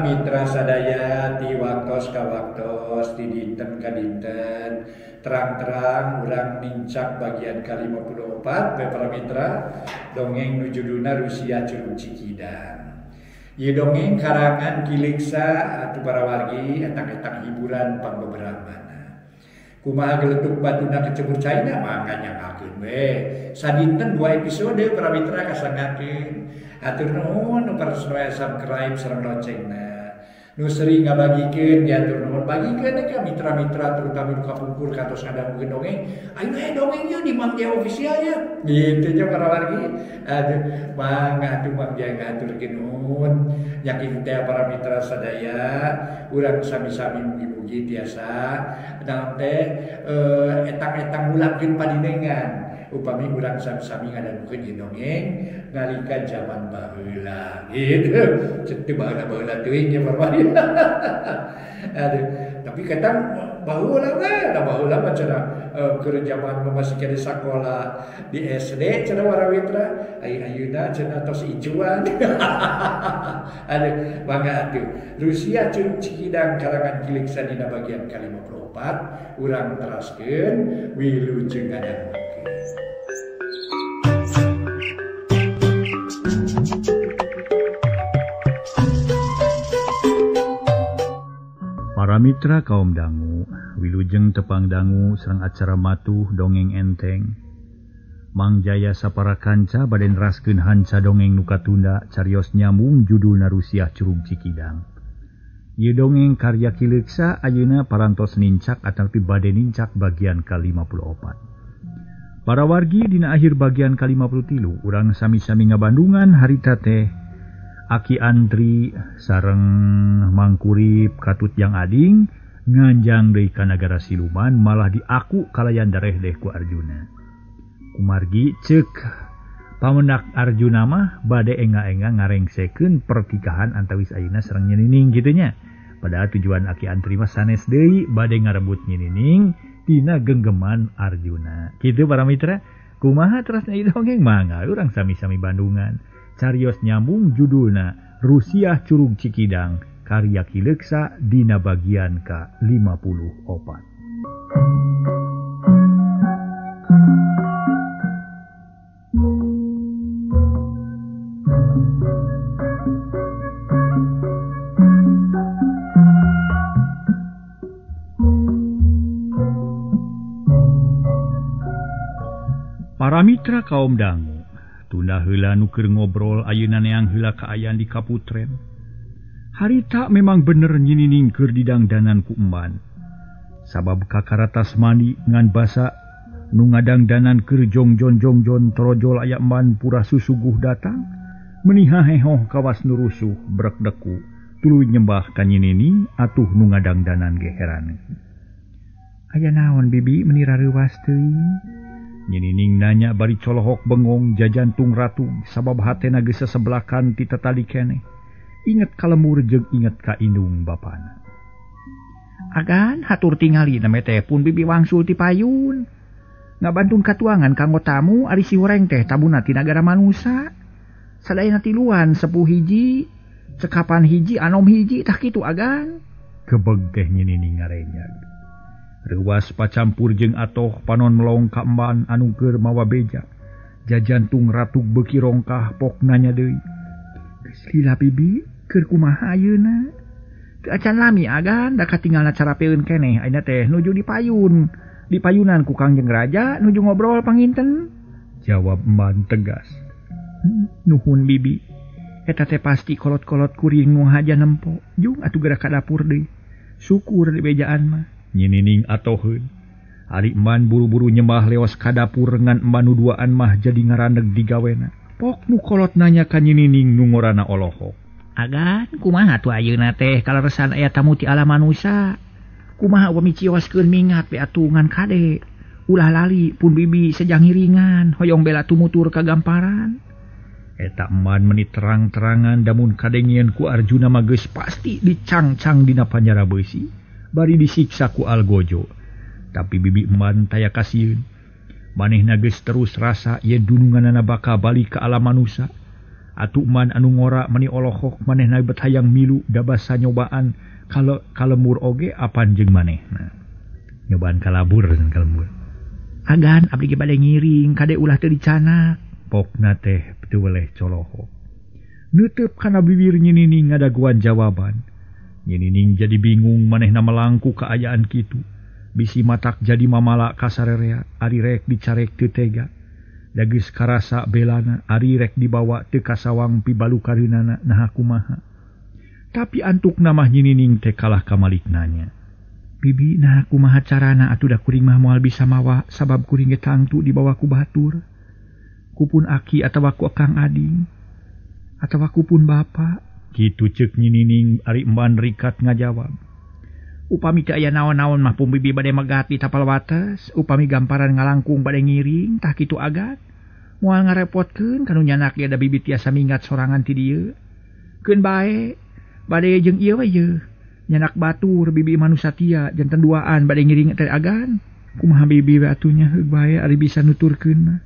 Para mitra sadaya ti waktos ka waktos ti dinten ka dinten terang-terang urang nincak bagian ka-54 we para mitra dongeng nu judulna Rusia Curug Cikidang. Ieu dongeng karangan Ki Leuksa atuh para wargi etang-etang hiburan pangbeberamana. Kumaha geletuk batuna kecebur caina mangga nyanggakeun we. Sadinten 2 episode para mitra kasanggakeun. Atur nuhun nu paras subscribe sareng loncengna. Nu sering ngabagikeun ya atur nuhun bagikeun ka mitra-mitra terutama nu kapungkur kantos ngadangukeun dongeng. Ayeuna aya dongeng ieu di Mang Jaya official ya. Gitu nya para wargi. Aduh mangga atuh Mang Jaya ngaturkeun nuhun. Yakin teh para mitra sadaya urang sami-sami mugi-mugi tiasa naon teh etang-etang mulangkeun padinengan. Upami urang sami-sami ngadangukeun ieu dongeng nalika zaman baheula gitu. Cek teu baheula-baheula teuing nya para wargi. Aduh, tapi kadang baheula mah, da baheula mah cenah keur zaman masih keneh sakola di SD cenah para mitra, ayeuna cenah tos ijuan. Aduh, mangga atuh. Rusia Curug Cikidang karangan Ki Leuksa dina bagian ka-54 urang teraskeun wilujeng ngadangukeun. Para mitra kaum dangu, wilujeng tepang dangu sareng acara matuh dongeng enteng. Mang Jaya sapara kanca bade neraskeun hanca dongeng nu katunda carios nyambung judulna Rusia Curug Cikidang. Ieu dongeng karya Ki Leuksa ayeuna parantos nincak atawi bade nincak bagian ka-54. Para wargi dina akhir bagian ka-53 urang sami-sami ngabandungan harita teh Aki Antri sareng Mangkurip katut yang ading nganjang deui ka nagara siluman malah diaku kalayan darehdeh ku Arjuna. Kumargi ceuk pamendak Arjuna mah bade enga-enga ngarengsekeun pertikahan antawis ayeuna sareng Nyinining kitu nya. Padahal tujuan Aki Antri mah sanes deui bade ngarebut Nyinining tina genggeman Arjuna. Kitu para mitra, kumaha terasna ieu dongeng mangga urang sami-sami bandungan. Carios nyambung judulna Rusia Curug Cikidang karya Ki Leuksa dina bagian ka-54. Para mitra kaum dangu, tunda heula nu keur ngobrol ayeuna neang heula kaayaan di kaputren. Harita memang bener Nyinining keur didangdanan ku emban. Sabab kakaratas mandi ngan basa nu ngadangdanan keur jongjon-jongjon torojol aya emban pura susuguh datang, meniha hehoh kawas nu rusuh brek deku tuluy nyembah ka Nyinining atuh nu ngadangdanan ge heran. Aya naon bibi meni rareuwas teuing? Nyinining nanya bari colohok bengong jajantung ratu sabab hatena geus sesebelakan ti tatali keneh. Inget ka lemur jeung inget ka indung bapana. Agan hatur tingali name teh pun bibi wangsul ti payun. Ngabantun katuangan kanggo tamu ari si horeng teh tabuna ti nagara manusa. Sadayana tiluan sepuh hiji, cekapan hiji, anom hiji tah kitu agan. Kebeg teh Nyinining ngarenyag. Reuwas pacampur jeung atoh panon melong ka emban anu keur mawa beja. Jajantung ratuk beuki rongkah pok nanya deui. Geus lila bibi keur kumaha ayeuna? Teu acan lami agan da katinggalna carapeun keneh ayeuna teh nuju di payun. Di payunan ku Kangjeng Raja nuju ngobrol panginten. Jawab emban tegas. Nuhun bibi. Eta teh pasti kolot-kolot kuring nu haja nempo. Jung atuh geura ka dapur deui. Syukur di bejaan mah. Nyinining atoheun. Ari emban buru-buru nyembah leos ka dapur ngan emban nu duaan mah jadi ngaraneg digawena. Pok nu kolot nanya ka Nyinining nu ngorana olohok. Agan kumaha tuh ayeuna teh kaleresan aya tamu ti alam manusa. Kumaha upami cioskeun mingat be atuh ngan kade. Ulah lali pun bibi sejang ngiringan hoyong bela tumutur ka gamparan. Eta emban meni terang-terangan damun kadengieun ku Arjuna mah geus pasti dicangcang dina panjara beusi. Bari disiksa ku Algojo. Tapi bibi emban taya kasieun. Manehna geus terus rasa yen dununganana bakal balik ka alam manusa. Atuh man anu ngora mani olohok manehna bet hayang milu dabasa nyobaan kalau kalemur oge apan jeung manehna. Nyobaan kalabur jeung kalembur. Agan abdi ge bade ngiring kade ulah teu dicanak. Pokna teh teu weleh colohok. Neuteup kana bibir Nyi Nining ngadaguan jawaban. Nyi Nining jadi bingung manehna melangku kaayaan kitu. Bisi matak jadi mamala kasarerea ari rek dicarek teu tega. Dagis karasa belana ari rek dibawa teu kasawang pibalukareunana naha kumaha. Tapi antuk namah Nyi Nining teh kalah kamalik nanya. Bibi naha kumaha carana atuh da kuring mah moal bisa mawa sabab kuring ge tangtu dibawa ku batur. Kupun aki atawa ku Kang Ading atawa kupun bapa. Kitu ceuk Nyi Nining ari emban rikat ngajawab. Upami teu aya naon-naon mah pun bibi bade megat di tapal wates, upami gamparan ngalangkung bade ngiring tah kitu agat. Moal ngarepotkeun kanu nyanak ge da bibi tiasa minggat sorangan ti dieu. Keun bae bade jeung ieu we yeuh. Nyanak batur bibi manusatia janten duaan bade ngiring teh agan. Kumaha bibi we atuh nya heug bae ari bisa nuturkeun mah.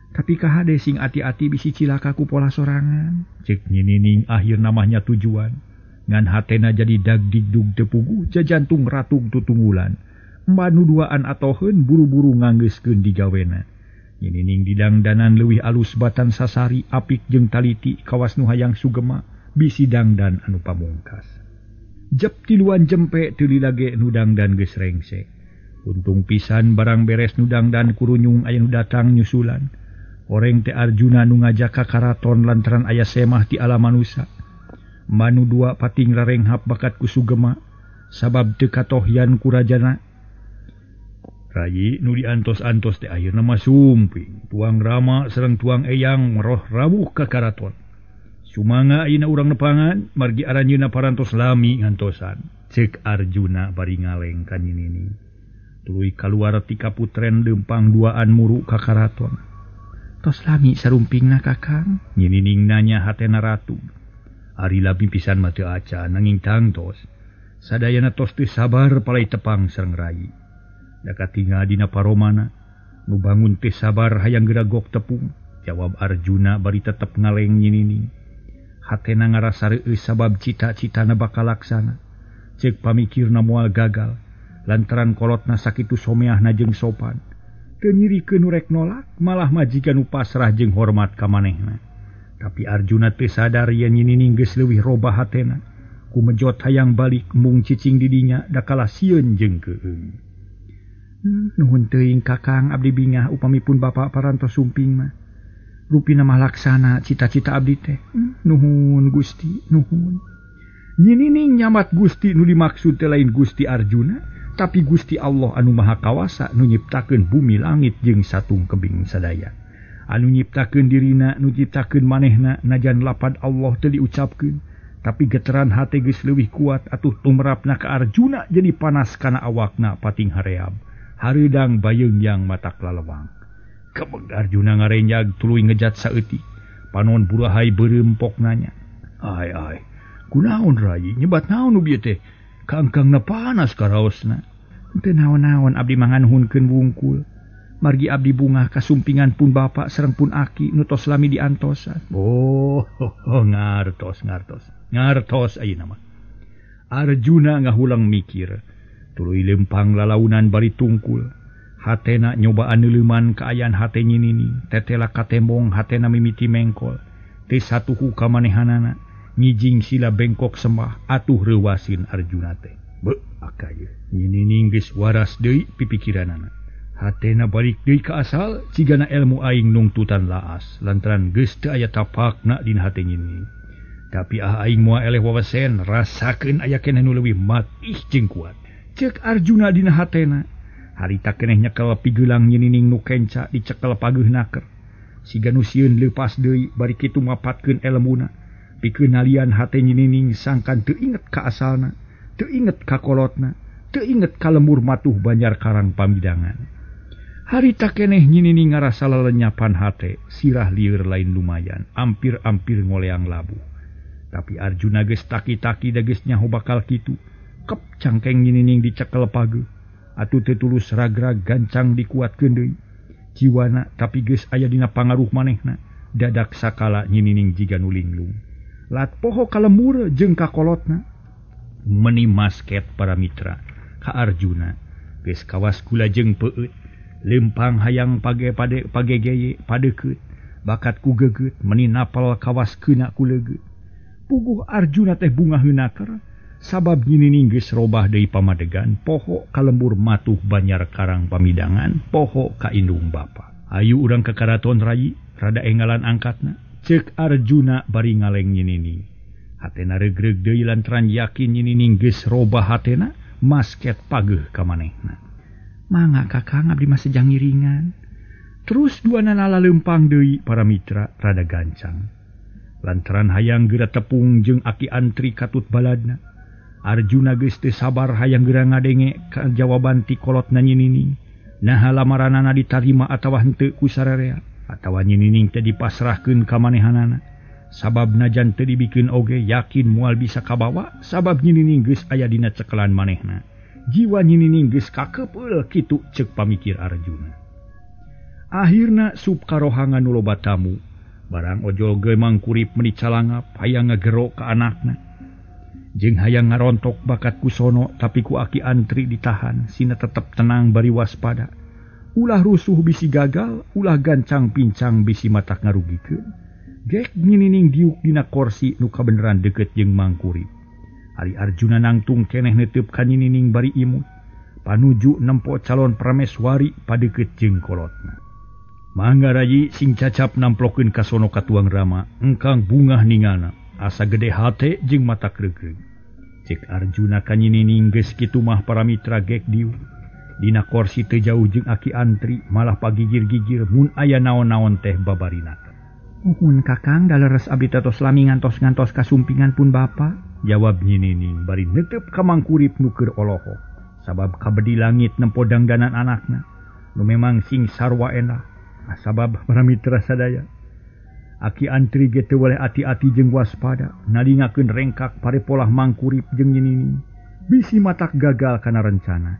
Tapi kahade sing ati-ati bisi cilaka ku pola sorangan. Ceuk Nyi Nining akhirna mah nya tujuan. Ngan hatena jadi dagdigdug teu puguh jajantung ratug tutunggulan. Mbanu duaan atoheun buru-buru nganggeuskeun digawena. Nyi Nining didangdanan leuwih alus batan sasari apik jeung taliti kawas nu hayang sugema bisi dangdan anu pamungkas. Jep tiluan jempe teu lila ge nu dangdan geus rengse. Untung pisan barang beres nu dangdan kurunyung aya nu datang nyusulan. Oreng teh Arjuna nu ngajak ka karaton lantaran aya semah ti alam manusa. Manu dua pating rarenghap bakat ku sugema sabab teu katohyan ku rajana. Rayi nu diantos-antos teh akhirna mah sumping. Tuang Rama sareng tuang Eyang meroh rawuh ka karaton. Sumangga ayeuna urang nepangan margi aranjeunna parantos lami ngantosan. Ceuk Arjuna bari ngaleng ka Nyi Nining. Tuluy kaluar ti kaputren leumpang duaan muru ka karaton. Tos lami sarumpingna Kakang? Nyi Nining nanya hatena ratu. Ari lami pisan mah teu acan nanging tangtos. Sadayana tos teu sabar palai tepang sareng rayi. Da katingal dina paromana nu bangun teh sabar hayang geragok tepung. Jawab Arjuna bari tetep ngaleng Nyi Nining. Hatena ngarasa reueus sabab cita-citana bakal laksana. Ceuk pamikirna moal gagal lantaran kolotna sakitu someahna jeung sopan. Teu nyirikeun nu rek nolak malah majikan nu pasrah jeung hormat ka manehna. Tapi Arjuna teu sadar yen Nyi Nining geus leuwih robah hatena. Ku mejot hayang balik mung cicing di dinya da kalah sieun jeung keung. Nuhun teuing Kakang abdi bingah upami pun bapa parantos sumping mah. Rupina mah laksana cita-cita abdi teh. Nuhun Gusti, nuhun. Nyi Nining nyamat Gusti nu dimaksud teh lain Gusti Arjuna, tapi Gusti Allah anu Maha Kawasa nu nyiptakeun bumi langit jeung satung kebing sadaya. Anu nyiptakeun dirina, nu nyiptakeun manehna najan lapad Allah teu diucapkeun, tapi geteran hate geus leuwih kuat atuh tumrapna ka Arjuna jadi panas kana awakna pating hareab. Hareudang bayeung yang matak lalewang. Kebeg Arjuna ngarenjag tuluy ngejat saeutik. Panon burahai beureum pok nanya. Ai ai, kunaon rayi nyebat naon nu bieu teh? Kangkangna panas karaosna. Teu naon-naon abdi manganuhunkeun wungkul. Margi abdi bungah kasumpingan pun bapa sareng pun aki nu tos lami diantosan. Oh, ngartos ngartos. Ngartos ayeuna mah. Arjuna ngahulang mikir. Tuluy lempang lalaunan bari tungkul. Hatena nyobaan neuleuman kaayaan hate Nyi Nining. Tetela katembong hatena mimiti mengkol. Teu satuhu ka manehanana. Ngijing sila bengkok sembah atuh reuwasin Arjuna teh. Beuh akay. Nyi Nining geus waras deui pipikiranana. Hatena balik deui ka asal cigana elmu aing nungtutan laas lantaran geus teu aya tapakna dina hate Nyi Nining. Tapi ah aing moal eleh wawesen rasakeun aya keneh nu leuwih matih jeung kuat. Ceuk Arjuna dina hatena. Harita keneh nyekel pigelang Nyi Nining nu kenca dicekel pageuh naker. Siga nu sieun leupas deui bari kitu mapatkeun elmuna. Pikeun nalian hate Nyi Nining sangkan teu inget ka asalna, teu inget ka kolotna, teu inget ka lembur matuh Banjar Karang Pamidangan. Harita keneh Nyi Nining ngarasa lelenyapan hate, sirah lieur lain lumayan, ampir-ampir ngoleang labuh. Tapi Arjuna geus taki-taki da geus nyaho bakal kitu. Kep cangkeng Nyi Nining dicekel pageuh. Atuh teu tulus ragrag gancang dikuatkeun deui. Jiwana tapi geus aya dina pangaruh manehna. Dadak sakala nyinining jiga nu linglung. Lat poho ka lembur jeung ka kolotna. Meni masket para mitra ka Arjuna. Geus kawas gula jeung peueut. Lempang hayang page pade pagegeye padekeut. Bakat ku gegeut meni napal kawas keuna ku leugeut. Puguh Arjuna teh bungah heunaker sabab nyinining geus robah deui pamadegan poho ka lembur matuh banyar karang pamidangan poho ka indung bapa. Ayu urang ka karaton rayi rada enggalan angkatna ceuk Arjuna bari ngaleng nyinining. Hatena regreg deui lantaran yakin nyinining geus robah hatena masket pageuh ka manehna. Mangga Kakang abdi mah sejang ngiringan. Terus duanana laleumpang deui para mitra rada gancang. Lantaran hayang geura tepung jeung aki antri katut baladna. Arjuna geus teu sabar hayang geura ngadenge ka jawaban ti kolotna nyinining. Naha lamaranana ditarima atawa henteu ku sararea atawa nyinining teh dipasrahkeun ka manehanana. Sabab najan teu dibikeun oge yakin moal bisa kabawa sabab nyinining geus aya dina cekelan manehna. Jiwa nyinining geus kakepeul kitu ceuk pamikir Arjuna. Akhirna sup karohangan nu loba tamu. Barang ojol ge mangkurip meni calangap hayang ngagero ka anakna. Jeung hayang ngarontok bakat ku sono tapi ku aki antri ditahan sina tetep tenang bari waspada. Ulah rusuh bisi gagal, ulah gancang pincang bisi matak ngarugikeun. Gek nyinining diuk dina korsi nu kabeneran deukeut jeung mangkurip. Ari Arjuna nangtung keneh neuteub ka nyinining bari imut. Panuju nempo calon prameswari padeukeut jeung kolotna. Mangga rayi sing cacap namplokeun ka sono katuang rama, engkang bungah ningana, asa gede hate jeung mata kregreg. Cek Arjuna ka nyinining geus kitu mah para mitra gek diuk. Dina korsi teu jauh jeung aki antri malah pagigir-gigir mun aya naon-naon teh babarina. Nuhun Kakang da leres abdi teh tos lami ngantos-ngantos kasumpingan pun bapa, jawab nyinining bari neuteub ka mangkurip nu keur olohok. Sabab kabedi langit nempo dangdanan anakna nu memang sing sarwa endah. Sabab para mitra sadaya aki antri ge teu weleh ati-ati jeung waspada nalingakeun rengkak parepolah mangkurip jeung nyinining bisi matak gagal kana rencana.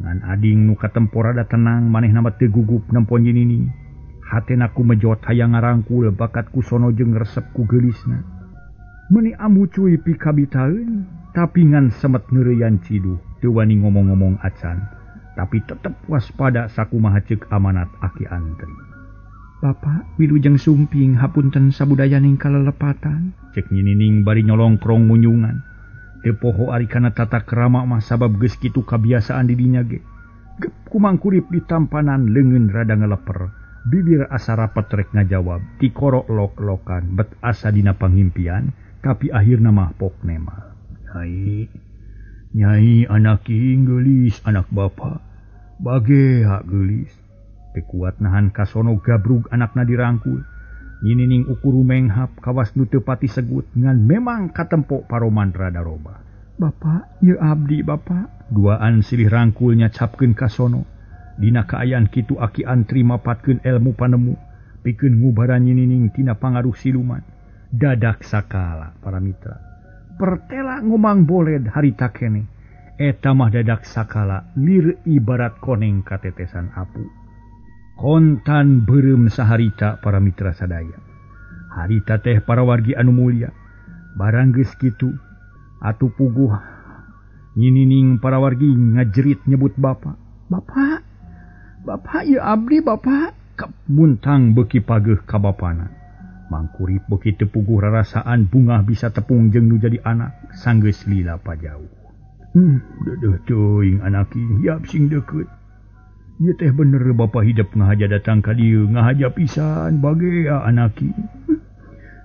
Ngan ading nu katempo rada tenang manehna mah teu gugup nempo nyinining. Hatena ku mejot hayang ngarangkul bakat ku sono jeung resep ku geulisna. Meuni amucuy pikabitaeun tapi ngan semet neureuyan ciduh teu wani ngomong-ngomong acan. Tapi tetep waspada sakumaha ceuk amanat aki antri. Bapak wilujeng sumping hapunten sabudayaning kalelepatan. Cek nyinining bari nyolongkrong munyungan. Teu poho ari kana tata krama mah sabab geus kitu kabiasaan di dinya ge. Gep kumangkurip ditampanan leungeun rada ngeleper. Bibir asa rapet rek ngajawab. Tikorok lok-lokan bet asa dina pangimpian tapi akhirna mah pok nema. Nyai, nyai anak geulis anak bapa. Bage hak geulis. Teu kuat nahan kasono gabrug anakna dirangkul. Nyinining ukur menghap kawas nu teu pati segut ngan memang katempo paroman rada robah. Bapak, ieu abdi bapak. Duaan silih rangkul nyacapkeun kasono. Dina kaayaan kitu aki antri mapatkeun elmu panemu pikeun ngubaran nyinining tina pangaruh siluman. Dadak sakala para mitra. Pertela ngomang boled harita keneh. Eta mah dadak sakala lir ibarat koneng katetesan apu. Kontan beureum saharita para mitra sadaya. Harita teh para wargi anu mulia. Barang geus kitu atuh puguh nyinining para wargi ngajerit nyebut bapa. Bapak, bapak ieu abdi bapak. Muntang beuki pageuh ka bapana. Mangkurip beuki teu puguh rarasaan bungah bisa tepung jeung nu jadi anak sanggeus lila pajauh. Deudeuh teuing anak hiap sing deukeut. Ieu teh bener bapa hidup ngahaja datang ka dieu ngahaja pisan bagea anaki.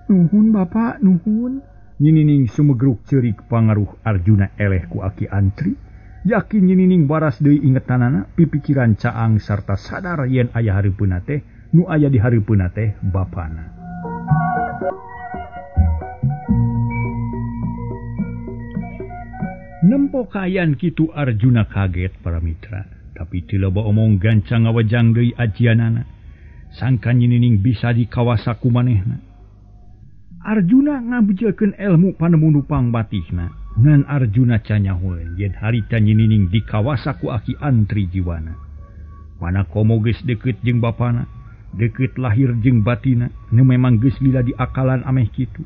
Nuhun bapak, nuhun. Nyinining sumegruk ceurik pangaruh Arjuna eleh ku aki antri. Yakin nyinining waras deui ingetanana pipikiran caang sarta sadar yen aya hareupeunna teh nu aya di hareupeunna teh bapana. Nempo kaayaan kitu Arjuna kaget para mitra. Tapi teu loba omong gancang ngawejang deui ajianana. Sangka nyinining bisa dikawasa ku manehna. Arjuna ngabejelkeun elmu panemu nu pangbatihna. Ngan Arjuna canyahoeun yen harita nyinining dikawasa ku aki antri jiwana. Mana komo geus deukeut jeung bapana, Deket lahir jeung batina nu memang geus lila diakalan ameh kitu.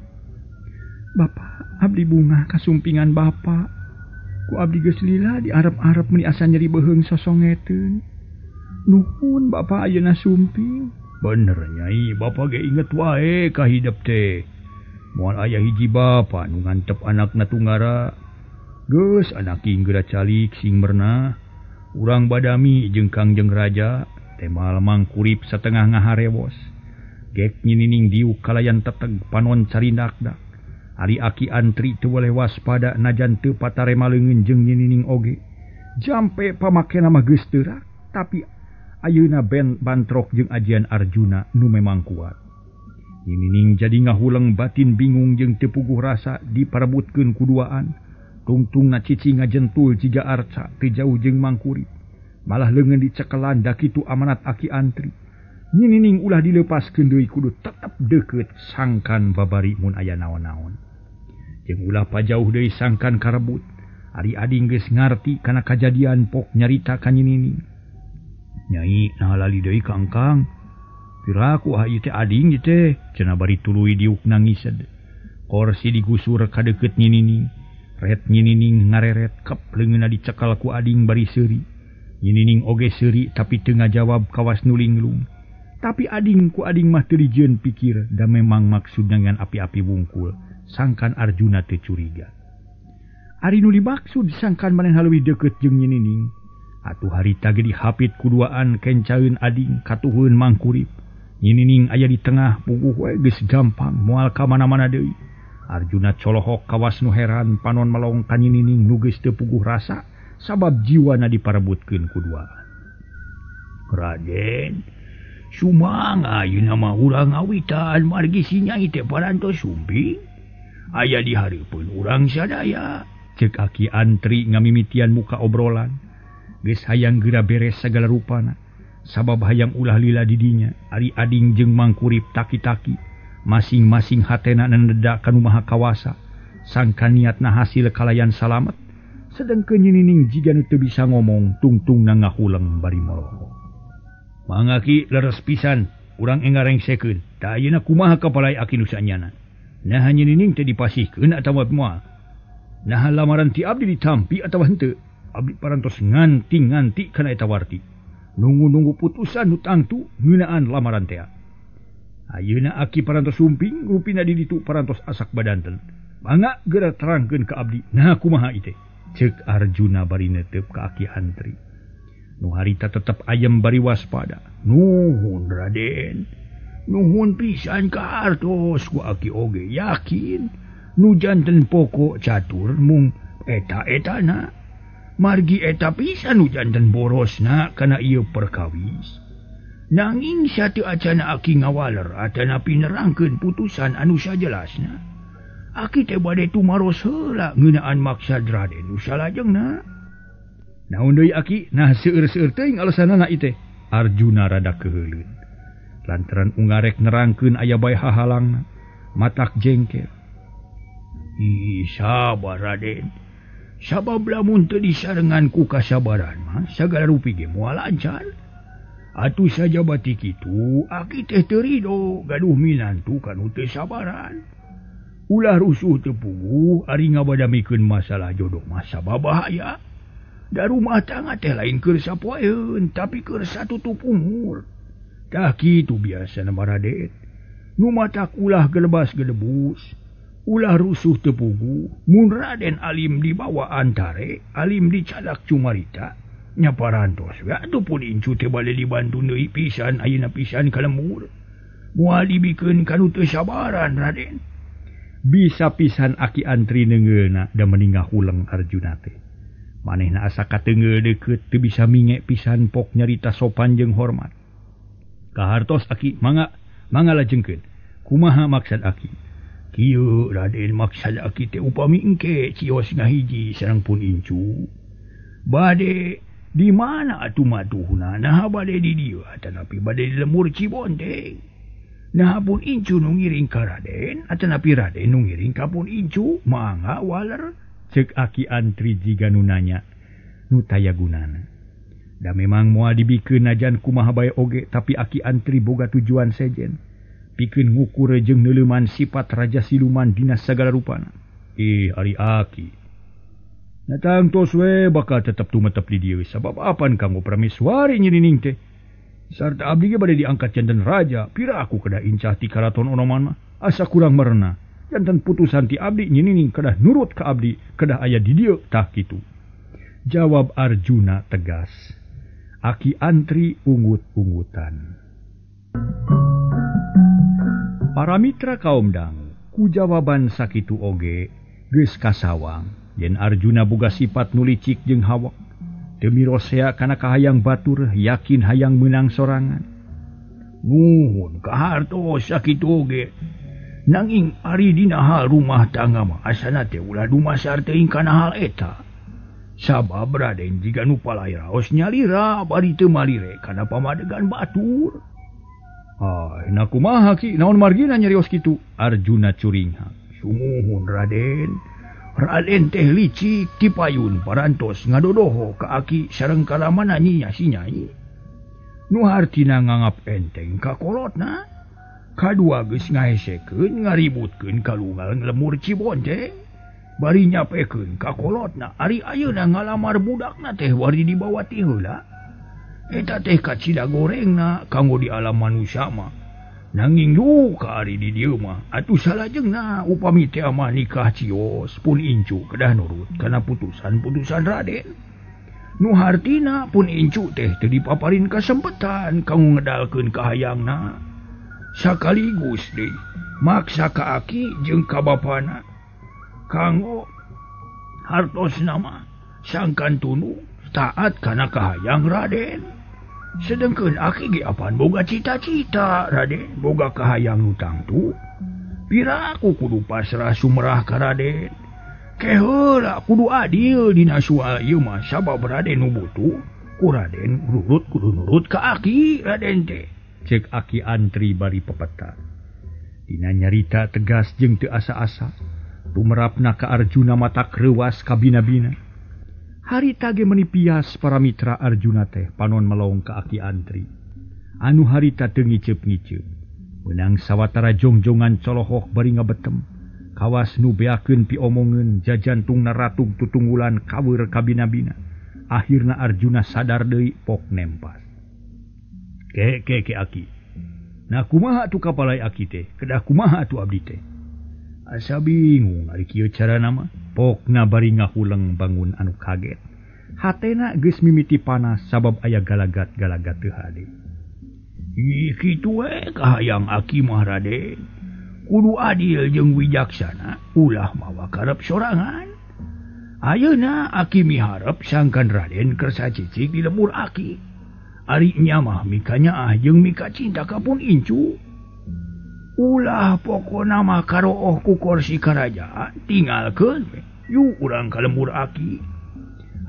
Bapak abdi bunga kasumpingan bapak. Ku abdi geus lila diarep-arep meuni asa nyeri beuheung sosongeteun. Nuhun bapak ayeuna sumping. Bener nyai, bapak ge inget wae ka hidep teh. Moal aya hiji bapa nu ngantep anakna tunggara. Geus anak geura calik sing mernah. Urang badami jeung Kangjeng Raja temal mangkurip satengah ngaharewos. Gek nyinining diuk kalayan teteg panon carindakdak. Ari aki antri teu boleh waspada najan teu patarema leungeun jeung nyinining oge. Jampe pamakena mah geus teurak, tapi ayeuna ben bantrok jeung ajian Arjuna nu memang kuat. Nyinining jadi ngahuleng batin bingung jeung teu puguh rasa diparebutkeun kuduaan. Tungtungna cici ngajentul jiga arca teu jauh jeung mangkurip. Malah leungeun dicekelan da kitu amanat aki antri. Nyinining ulah dilepaskeun deui kudu tetep deukeut sangkan babari mun aya naon-naon. Jeung ulah pajauh deui sangkan karebut. Ari ading geus ngarti kana kajadian pok nyarita ka nyinining. Nyai nah lali deui ka engkang. Piraku ah ieu teh ading ieu teh cenah bari tuluy diuk nangised. Korsi digusur ka deukeut nyinining. Ret nyinining ngareret kep leungeunna dicekal ku ading bari seuri. Nyinining oge seuri tapi teu ngajawab kawas nu linglung. Tapi ading ku ading mah teu dijieun pikir da memang maksudna ngan api-api wungkul sangkan Arjuna teu curiga. Ari nu dimaksud sangkan manehna leuwih deukeut jeung nyinining. Atuh harita ge dihapit kuduaan kencaeun ading katuhun mangkurip. Nyinining aya di tengah puguh we geus gampang moal ka mana-mana deui. Arjuna colohok kawas nu heran panon melong ka nyinining nu geus teu puguh rasa sabab jiwana diparebutkeun kuduaan. Raden, sumangga ayeuna mah urang ngawitan margi si nyai teh parantos sumping. Aya di hareupeun urang sadaya. Ceuk aki antri ngamimitian muka obrolan. Geus hayang geura beres sagala rupana. Sabab hayang ulah lila di dinya. Ari ading jeung mangkurip taki-taki. Masing-masing hatena nendedak kanu maha kawasa. Sangkan niatna hasil kalayan salamet. Sedengkeun nyinining jiga nu teu bisa ngomong tungtungna ngahuleng bari moloho. Mangga ki leres pisan urang enggal rengsekeun. Tah ayeuna kumaha kapalai aki nu saenyana? Naha nyinining teh dipasihkeun atawa moal? Naha lamaran ti abdi ditampi atawa henteu? Abdi parantos nganti-nganti kana eta warti. Nunggu-nunggu putusan nu tangtu ngeunaan lamaran teh. Ayeuna aki parantos sumping rupina di ditu parantos asak badanten. Mangga geura terangkeun ka abdi. Naha kumaha ieu teh? Ceuk Arjuna bari neuteup ka aki antri. Nu harita tetep ayem bari waspada. Nuhun Raden. Nuhun pisan ka hartos ku aki oge yakin nu janten pokok catur mung eta-etana. Margi eta pisan nu janten borosna kana ieu perkawis. Nanging sateu acana aki ngawaler atanapi nerangkeun putusan anu sajelasna. Aki teh bade tumaros heula ngeunaan maksad Raden nu salajengna. Naon deui aki? Nah seueur-seueur teuing alasanana ieu teh. Arjuna rada keuheuleun. Lantaran ungarek nerangkeun aya bae hahalangna, matak jengkel. Ih, sabar Raden. Sabab lamun teu disarengan ku kasabaran mah sagala rupi ge moal lancar. Atuh sajabati kitu, aki teh teu rido gaduh minantu kanu teu sabaran. Ulah rusuh teu puguh ari ngabadamikeun masalah jodoh mah sabab bahaya. Da rumah tangga teh lain keur sapoeun tapi keur satutup umur. Tah kitu biasana mah Raden. Nu matak ulah gelebas gelebus, ulah rusuh teu puguh. Mun Raden alim dibawa antare, alim dicadak cumarita, nya parantos we atuh pun incu teh bade dibantu deui pisan ayeuna pisan ka lembur. Moal dibikeun ka nu teu sabaran Raden. Bisa pisan aki antri neungeulna da meni ngahuleng Arjuna teh. Manehna asa kateunggeul deukeut teu bisa minge pisan pok nyarita sopan jeung hormat. Kahartos aki mangga mangga lajengkeun. Kumaha maksad aki? Kieu Raden maksad aki teh upami engke cios ngahiji sareng pun incu. Bade di mana atuh matuhna? Naha bade di dieu atanapi bade di lembur Cibonteng. Naha pun incu nu ngiring ka Raden atanapi Raden nu ngiring ka pun incu mangga waler. Ceuk aki antri jiga nu nanya nu taya gunana. Da memang moal dibikeun najan kumaha bae oge tapi Aki Antri boga tujuan sejen. Pikeun ngukur jeung neuleuman sifat raja siluman dina sagala rupana. Ih, ari Aki. Na tangtos we bakal tetep tumetep di dieu sabab apan kanggo prameswari nyinining teh. Sarta abdi ge bade diangkat janten raja, pira aku kedah incah ti karaton Onoman mah, asa kurang merenah. Janten putusan ti abdi nyinining kedah nurut ka abdi, kedah aya di dieu tah kitu. Jawab Arjuna tegas. Aki Antri ungut-ungutan. Para mitra kaum dangu, ku jawaban sakitu oge geus kasawang yen Arjuna boga sifat nu licik jeung hawak. Teu mirosea kana kahayang batur, yakin hayang meunang sorangan. Nuhun kahartos sakitu oge. Nanging ari dina hal rumah tangga mah asana teh ulah dumasar teuing kana hal eta. Sabab Raden jiga nu palai raos nyalira bari teu malire kana pamadegan batur. Ah, na kumaha ki naon margina nyarios kitu? Arjuna curinghak. Sumuhun Raden. Raden teh licik tipayun parantos ngadodoho ka aki sareng kalamana nyinya si Nyai. Nu hartina ngangap enteng ka kolotna. Kadua geus ngahesekeun ngaributkeun kalungal lemur Cibonte. Bari nyapekeun ka kolotna ari ayeuna ngalamar budakna teh wari dibawa ti heula. Eta teh kacida gorengna kanggo di alam manusia mah. Nanging duka ari di dieu mah atuh salajengna upami teh mah nikah cios pun incu kedah nurut kana putusan-putusan Raden. Nu hartina pun incu teh teu dipaparin kasempetan kanggo ngedalkeun kahayangna. Sakaligus deui maksa ka aki jeung ka bapana kanggo hartos nama sangkan tunu taat kana kahayang Raden. Sedengkeun aki ge apan boga cita-cita Raden, boga kahayang nu tangtu. Pira aku kudu pasrah sumerah ka Raden. Keheula kudu adil dina soal ieu mah sabab Raden nu butuh ku Raden nurut kudu nurut ka aki Raden teh. Cek Aki Antri bari pepeta. Dina nyarita tegas jeung teu asa-asa. Tumerapna ka Arjuna matak reuwas kabina-bina. Harita ge meuni pias para mitra Arjuna teh panon melong ka Aki Antri. Anu harita teu ngiceup-ngiceup. Meunang sawatara jongjongan colohok bari ngabetem. Kawas nu beakeun piomongeun jajantungna ratug tutunggulan kaweur kabina-bina. Akhirna Arjuna sadar deui pok nempas. Ke ke ke Aki. Nah kumaha atuh kapalai Aki teh? Kedah kumaha atuh abdi teh? Asa bingung ari kieu carana mah. Pokna bari ngahuleng bangun anu kaget. Hatena geus mimiti panas sabab aya galagat-galagat teu hade. Ih kitu we kahayang Aki mah Raden. Kudu adil jeung wijaksana, ulah mawa karep sorangan. Ayeuna Aki miharep sangkan Raden kersa cicik di lemur Aki. Ari nya mah mika nyaah jeung mika cinta ka pun incu. Ulah pokona mah karooh ku kursi karajaan tinggalkeun we. Yuk urang ka lembur Aki.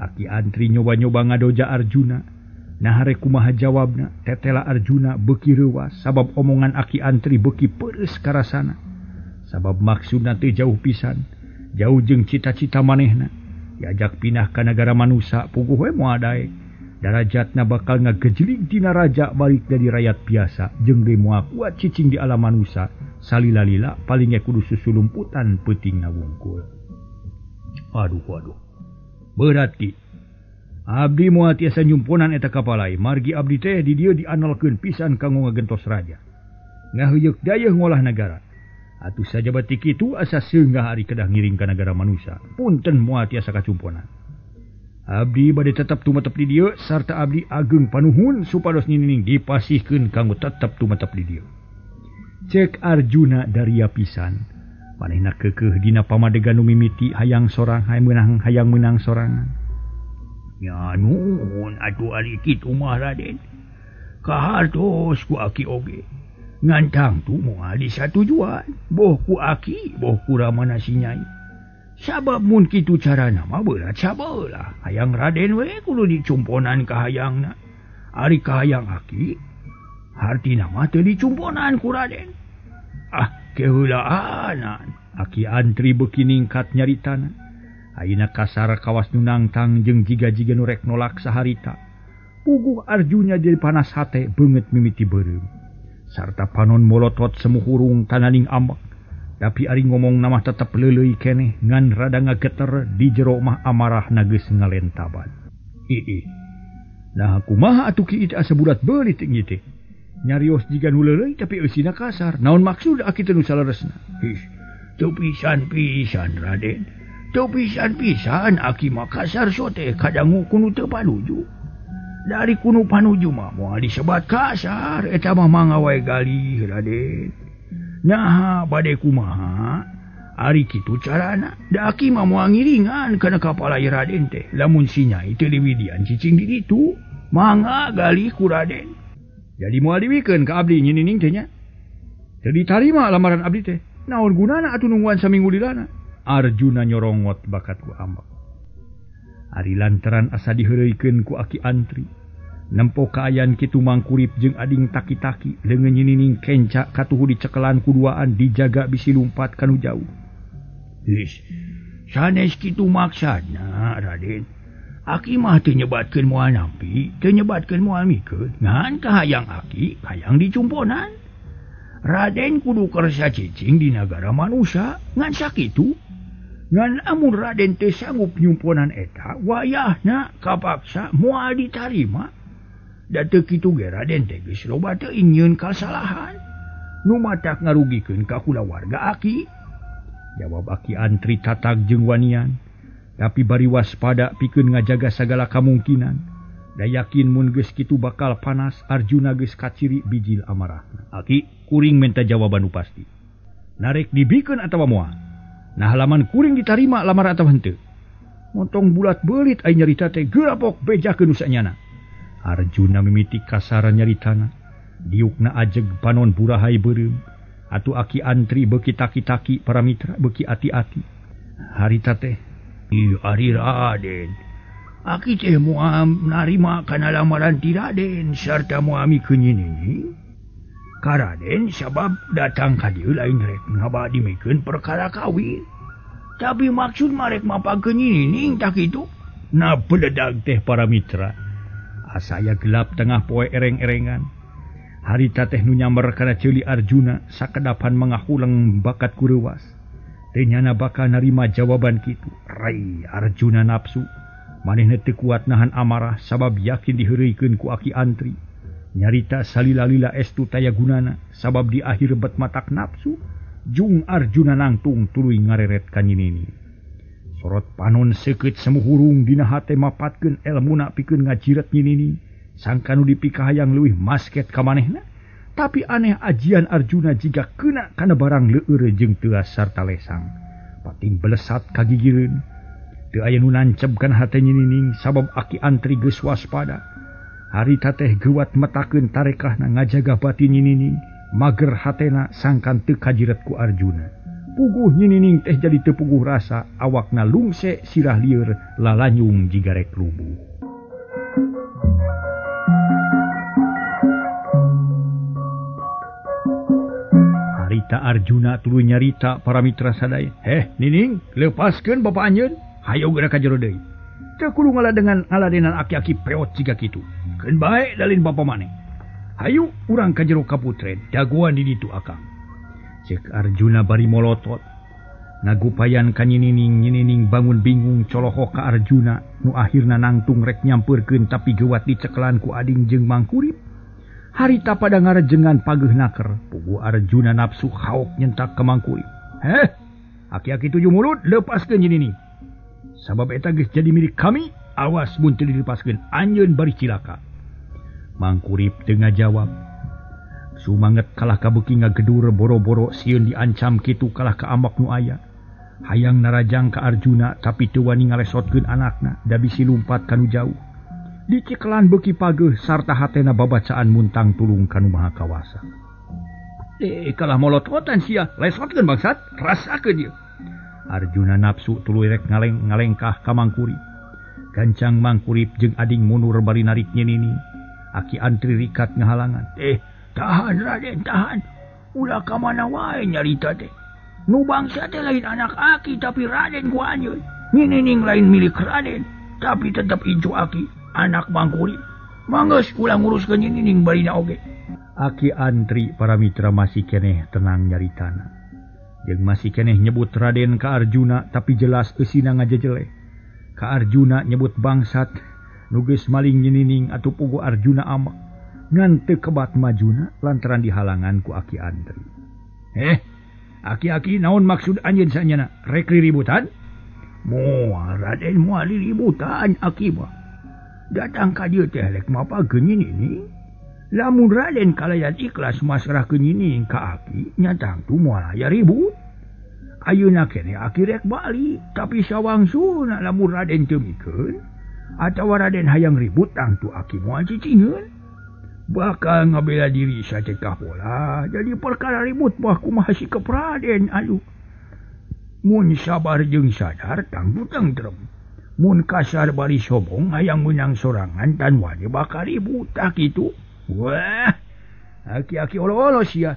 Aki Antri nyoba-nyoba ngadoja Arjuna. Nah rek kumaha jawabna, tetela Arjuna beuki reuwas sabab omongan Aki Antri beuki peureus karasana. Sabab maksudna teu jauh pisan, jauh jeung cita-cita manehna. Diajak pindah ka nagara manusa puguh we moal daek. Darajatna bakal ngagejlig tina raja balik dari rakyat biasa jeung deui moal kuat cicing di alam manusa salila-lila paling ge kudu susulumputan peutingna wungkul. Aduh aduh. Berat ki. Abdi moal tiasa nyumponan eta kapalai margi abdi teh di dieu dianalkeun pisan kanggo ngagentos raja. Ngaheuyeuk dayeuh ngolah nagara. Atuh sajaba ti kitu asa seunggah ari kedah ngiring ka nagara manusa. Punten moal tiasa kacumponan. Abdi bade tetep tumetep di dieu sarta abdi ageung panuhun supados ninining dipasihkeun kanggo tetep tumetep di dieu. Cek Arjuna daria pisan. Manehna keukeuh dina pamadegan nu mimiti hayang sorang hayang meunang sorangan. Ya nuhun atuh ari kitu mah Raden. Kahartos ku aki oge. Ngan tangtu moal disatujuan, boh ku aki boh ku ramana si Nyai. Sabab mun kitu carana mah berat sabelah. Hayang Raden we kudu dicumponan kahayangna. Ari kahayang aki hartina mah teu dicumponan ku Raden. Ah, keheulaanan. Aki Antri beuki ningkat nyaritana. Ayeuna kasar kawas nu nangtang jeung jiga-jiga nu rek nolak saharita. Puguh Arjuna jadi panas hate beungeut mimiti beureum. Sarta panon molotot semu hurung tananing ambek. Tapi ari ngomong nama tetep leuleuy keneh ngan rada ngageter di jero mah amarahna geus ngalentaban. Ih. Nah kumaha atuh ki asa bulat beulit ieu teh. Nyarios jiga nu leuleuy tapi eusina kasar. Naon maksud aki teh nu saleresna? His, teu pisan-pisan Raden. Teu pisan-pisan aki mah kasar sote kadangu kunu teu panuju. Dari kunu panuju mah moal disebat kasar eta mah mangga wae galih Raden. Naha bade kumaha? Ari kitu carana. Da aki mah moal ngiringan kana kapala Raden teh. Lamun si Nyai teu diwidian cicing di ditu, mangga galih ku Raden. Jadi moal diwikeun ka abdi nyinining teh nya. Teu ditarima lamaran abdi teh. Naon gunana atuh nungguan saminggu lilana? Arjuna nyorongot bakat ku ambek. Ari lantaran asa diheureuykeun ku aki antri. Nempo kaayan kitu Mangkurip jeung ading taki-taki leungeun nyinining kenca katuhu dicekelan ku duaan dijaga bisi lumpat kanu jauh. His, sanes kitu maksudna Raden. Aki mah teu nyebatkeun moal nampi, teu nyebatkeun moal mikeun, ngan kahayang aki hayang dicumponan. Raden kudu kersa cicing di nagara manusia, ngan sakitu. Ngan amun Raden teu sanggup nyumponan eta, wayahna kapaksa moal ditarima. Da teu kitu ge Raden teh geus loba teuing nyieun kasalahan. Nu matak ngarugikeun ka kulawarga aki. Jawab aki antri tatag jeung wanian. Tapi bari waspada pikeun ngajaga sagala kamungkinan. Da yakin mun geus kitu bakal panas, Arjuna geus kaciri bijil amarahna. Aki kuring minta jawaban nu pasti. Narek dibikeun atawa moal? Nah halaman kuring ditarima lamar atawa henteu? Montong bulat beulit ai nyarita teh geurapok bejakeun nu sanyana. Arjuna mimiti kasar nyaritana. Diukna ajeg panon burahai beureum. Atuh aki antri beuki taki-taki para mitra beuki ati-ati. Harita teh, ih ari Raden. Aki teh moal narima kana lamaran ti Raden sarta moal mikeun nyinining. Ka Raden sabab datang ka dieu lain rek ngabadimikeun perkara kawin. Tapi maksud marek mapagkeun nyinining tah kitu. Nah beledag teh para mitra. Asaya gelap tengah poe ereng-erengan. Harita teh nu nyamber kana ceuli Arjuna sakedapan mangahuleng bakat ku reuwas. Teu nyana bakal narima jawaban kitu. Rai Arjuna nafsu. Manehna teu kuat nahan amarah sabab yakin diheureuykeun ku aki antri. Nyarita salila-lila estu taya gunana sabab di akhir bet matak nafsu. Jung Arjuna nangtung tuluy ngareret ka nyinini. Sorot panon seukeut semu hurung dina hate mapatkeun elmuna pikeun ngajiret nyinini. Sangka nu dipikahayang leuwih masket ka manehna. Tapi aneh ajian Arjuna jiga keuna kana barang leueur jeung teuas sarta lesang. Pating belesat kagigireun. Teu aya nu nanceb kana hate nyinining sabab aki antri geus waspada. Harita teh geuwat metakeun tarekahna ngajaga batin nyinining, mager hatena sangkan teu kajiret ku Arjuna. Puguh nyinining teh jadi teu puguh rasa, awakna lungse sirah lieur lalanyung jiga rek rubuh. Harita Arjuna tuluy nyarita para mitra sadaya. Heh, Nining, lepaskeun bapa anjeun, hayo geura ka jero deui. Teu kudu ngaladengan ngaladenan aki-aki peot jiga kitu. Keun bae dalin bapa maneh. Hayu urang ka jero kaputren, dagoan di ditu akang. Cek Arjuna bari molotot. Ngagupayan ka nyinining, nyinining bangun bingung colohok ka Arjuna nu akhirna nangtung rek nyampeurkeun tapi geuwat dicekelan ku ading jeung Mangkurip. Harita pada ngarejengan pageuh naker. Puguh Arjuna nafsu haok nyentak ka Mangkurip. Heh, aki-aki tujuh mulut lepaskeun nyinining. Sabab eta geus jadi milik kami, awas mun teu dilepaskeun anjeun bari cilaka. Mangkurip teu ngajawab. Sumanget kalah kabeuki ngagedur boro-boro sieun diancam kitu kalah ka ambak nu aya. Hayang narajang ka Arjuna tapi teu wani ngalesotkeun anakna da bisi lumpat kanu jauh. Dicikelan beuki pageuh sarta hatena babacaan muntang tulung kanu Maha Kawasa. Kalah molototan sia, lesotkeun bangsat, rasakeun ieu. Arjuna nafsu tuluy rek ngalengkah ka Mangkurip. Gancang Mangkurip jeung ading mundur bari narik nyinini. Aki antri rikat ngahalangan. Tahan Raden, tahan. Ulah ka mana wae nyarita teh. Nu bangsa teh lain anak aki tapi Raden ku anjeun. Nyinining lain milik Raden, tapi tetep incu aki, anak Mangkurip. Manggeus ulah nguruskeun nyining barina oge. Aki Antri para mitra masih keneh tenang nyaritana. Jeung masih keneh nyebut Raden ka Arjuna tapi jelas eusina ngajejeleh. Ka Arjuna nyebut bangsat nu geus maling nyinining atuh pugu Arjuna ama. Ngan teu kebat majuna lantaran dihalangan ku Aki Antri. Aki-aki naon maksud anjeun sanyana? Rek riributan? Moal Raden moal riributan aki mah. Datang ka dieu teh rek mapageun nyining. Lamun Raden kalayan ikhlas masrahkeun nyining ka aki, nya tangtu moal aya ribut. Ayeuna keneh aki rek balik, tapi sawangsulna lamun Raden teu mikeun atawa Raden hayang ribut tangtu aki moal cicingeun. Bakal ngabela diri sacekah pola, jadi perkara ribut mah kumaha sikep Raden aduh. Mun sabar jeung sadar tangtu tentrem. Mun kasar bari sobong hayang meunang sorangan tan wani bakal ribut tah kitu. Wah, aki-aki olo-olo sia.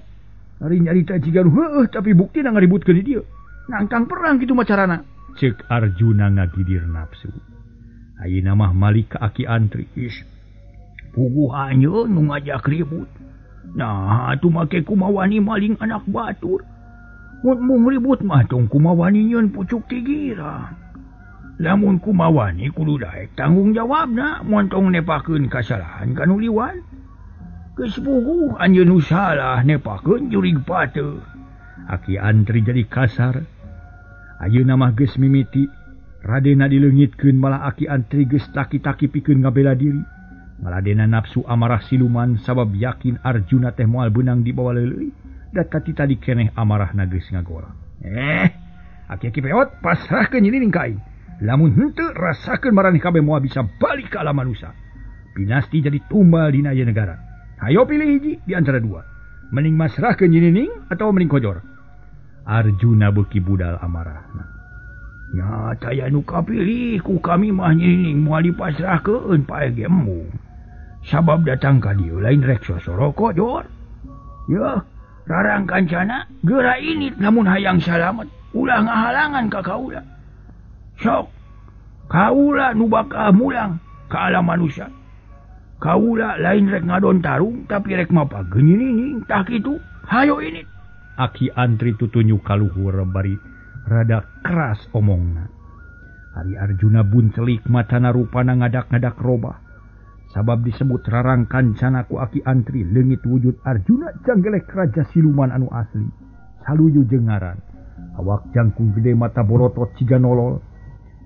Ari nyarita jiga nu heueuh tapi buktina ngaributkeun di dieu. Nangtang perang kitu mah carana. Ceuk Arjuna ngagidir nafsu. Ayeuna mah malik ka Aki Antri. Is, puguh anjeun nu ngajak ribut. Nah, atuh make kumawani maling anak batur. Mun mung ribut mah tong kumawani nyieun pucuk tigira. Lamun kumawani kudu daek tanggung jawabna mun tong nepakeun kasalahan ka nu liwat. Geus puguh anjeun nu salah nepakeun jurig pateuh. Aki Antri jadi kasar. Ayeuna mah geus mimiti Radena dileungitkeun malah Aki Antri geus taki-taki pikeun ngabela diri. Maladena nafsu amarah siluman sabab yakin Arjuna teh moal beunang dibawa leuleuy. Da tadi keneh amarahna geus ngagora. Aki-aki peot pasrahkeun nyining ka aing. Lamun henteu rasakeun maraneh kabeh moal bisa balik ka alam manusia. Pinasti jadi tumbal dina ieu negara. Hayo pilih hiji di antara dua. Mending masrahkeun nyining atau mending kojor. Arjuna beuki budal amarahna. Nya taya nu kapilih ku kami mah nyining moal dipasrahkeun pae ge embung. Sabab datang ka dieu lain rek sosoro kojor. Yeuh, rarang kancana geura init lamun hayang salamet, ulah ngahalangan ka kaula. Sok, kaula nu bakal mulang ka alam manusia. Kaula lain rek ngadon tarung tapi rek mapageun nyining tah kitu. Hayo init. Aki Antri tutunjuk ka luhur bari rada keras omongna. Ari Arjuna buncelik matana rupana ngadak-ngadak robah. Sabab disebut rarang kancana ku Aki Antri leungit wujud Arjuna janggelek raja siluman anu asli. Saluyu jeung ngaran. Awak jangkung gede mata borotot ciga nolol.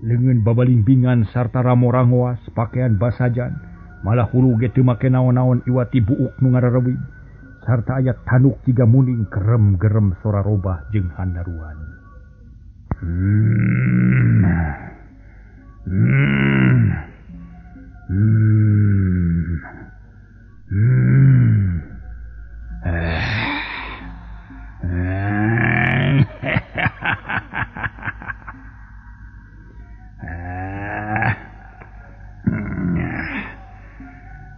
Leungeun babalingbingan sarta ramorangoas pakaian basajan. Malah hulu ge teu make naon-naon iwati buuk nu ngararewi. Sarta aya tanuk ciga muning gerem-gerem sora robah jeung handaruan.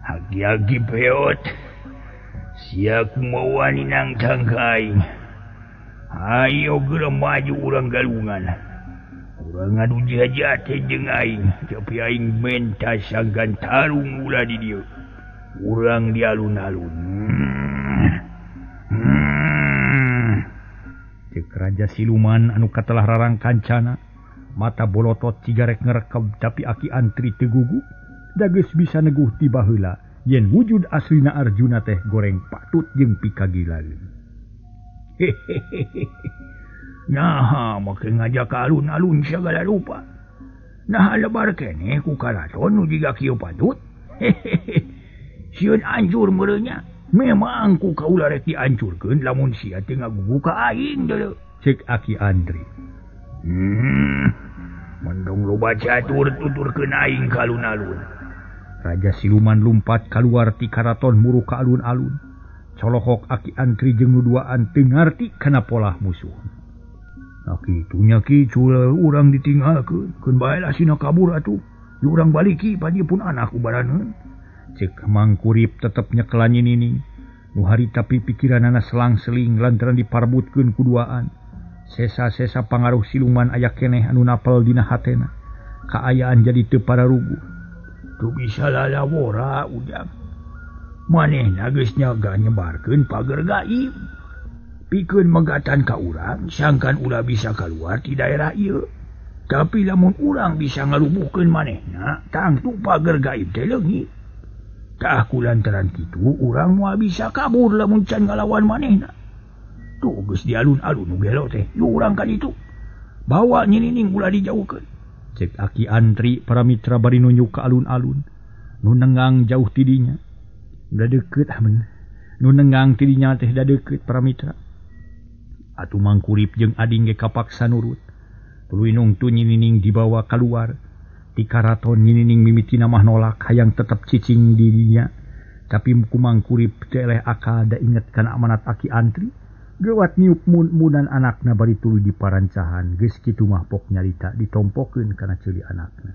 Aki-aki peot, sia kumawani nangtang ka aing. Hayo geura maju urang galungan. Urang ngadu jajate jeung aing, tapi aing menta sanggan tarung ulah di dieu. Urang di alun-alun. Ceuk raja siluman anu katelah rarang kancana, mata bolotot ciga rek ngerekeb tapi Aki Antri teu gugup, da geus bisa neguh ti baheula yen wujud aslina Arjuna teh goreng patut jeung pikagilaeun. Hehehe. Nah, make ngajak ka alun-alun sagala rupa. Nah, lebar keneh ku karaton nu jiga kieu patut. Hehehe. Sieun ancur meureunnya. Memang ku kaula rek diancurkeun lamun sia teu ngagugu ka aing deuleu. Ceuk Aki Antri. Mendong loba catur tuturkeun aing ka alun-alun. Raja siluman lumpat kaluar ti karaton muru ka alun-alun. Colohok Aki Antri jeung nu duaan teu ngarti kana polah musuh. Nah kitunya ki cul urang ditinggalkeun, keun bae lah sina kabur atuh. Di urang baliki pan pun anak ubaraneun. Ceuk Mangkurip tetep nyekelan nyinining. Nu harita pikiranana selang-seling lantaran diparbutkeun ku duaan. Sesa-sesa pangaruh siluman aya keneh anu napel dina hatena. Kaayaan jadi teu pararuguh. Teu bisa lalawora ujang. Manehna geus nyaga nyebarkeun pager gaib. Pikeun megatan ka urang sangkan ulah bisa kaluar ti daerah ieu. Tapi lamun urang bisa ngalubuhkeun manehna, tangtu pager gaib teh leungit. Tah ku lantaran kitu urang moal bisa kabur lamun can ngalawan manehna. Tuh geus di alun-alun nu gelo teh, yuk urang ka ditu. Bawa nyinining ulah dijauhkeun. Cek Aki Antri para mitra bari nunjuk ka alun-alun. Nu nenggang jauh tidinya. Da deukeut amun. Nu nenggang tidinya teh da deukeut para mitra. Atuh Mangkurip jeung ading ge kapaksa nurut. Tuluy nungtu nyinining dibawa kaluar. Ti karaton nyinining mimitina mah nolak hayang tetep cicing di dinya. Tapi ku Mangkurip teu eleh akal da inget kana amanat Aki Antri. Gewat niup mun-munan anakna bari tuluy diparancahan. Geus kitu mah pok nyarita ditompokeun kana ceuli anakna.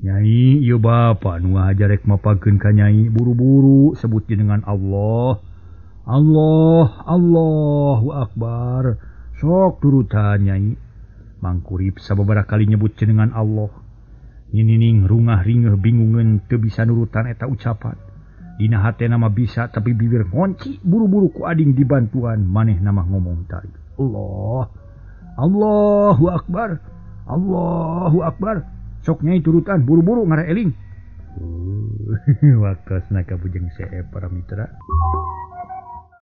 Nyai, ieu bapa nu ngahaja rek mapageun ka nyai buru-buru sebut jenengan Allah. Allah, Allahu Akbar. Sok turutan nyai. Mangkurip sababaraha kali nyebut jenengan Allah. Nyinining rungah ringeuh bingungeun teu bisa nurutan eta ucapan. Dina hatena mah bisa tapi bibir ngonci buru-buru ku ading dibantuan manehna mah ngomong tadi. Allah, Allahu Akbar, Allahu Akbar. Sok nyai turutan buru-buru ngareeling. Waktosna ka Bujeng Seep para mitra.